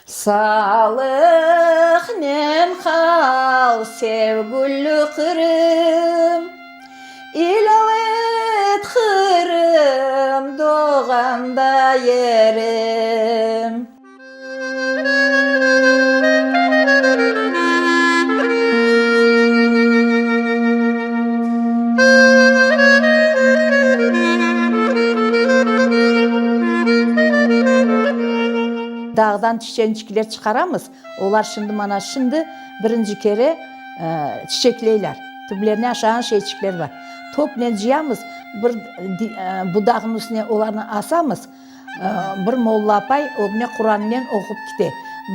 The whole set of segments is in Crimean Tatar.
Sağlıqnen qal, sevgüllü Qırım, İlâl et Qırım, doğğanda yerim. Dağdan çiçençikler çıqaramız, olar şimdi mana şimdi birinci kere çiçekleyler, tüblerine aşağan şeyçikler bar. Topnen cıyamız, bir budağın üstüne olarnı asamız, Bir molla apay ögüne Qurannen oqup kite.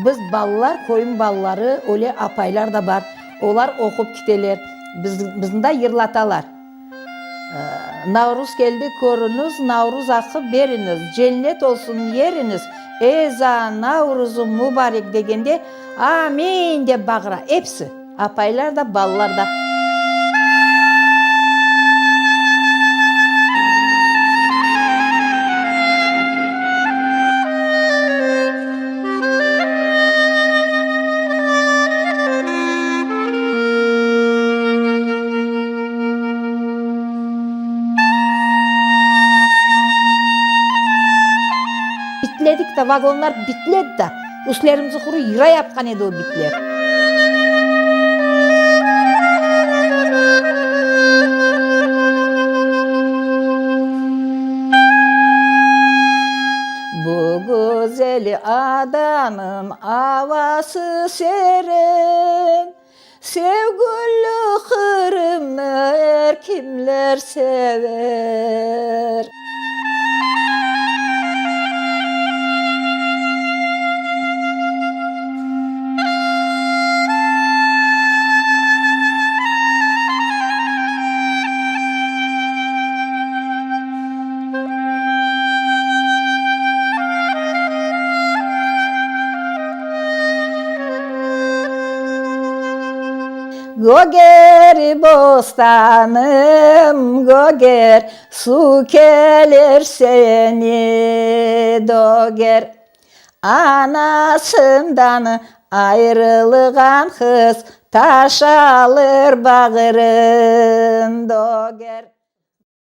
Biz, balalar, köyün balaları, öyle apaylar da bar, olar oqup kiteler, bizni da yırlatalar. Navruz keldi, körüñiz, Navruz aqqı beriñiz, cennet olsun yeriñiz, Eza Navruzı mubarek degende, Amin! dep bağıra episi, apaylar da, balalar da. Bitledik de, vagonlar bitledi de. Üstlerimizi quru yıra yapqan edi o bitler. Bu güzel adanıñ avası serin, Sevgüli Qırımnı er kimler sever. Göger bostanım, göger, Suv kelir seni döger. Anasından ayrılğan qız, Taş alır bağrın döger.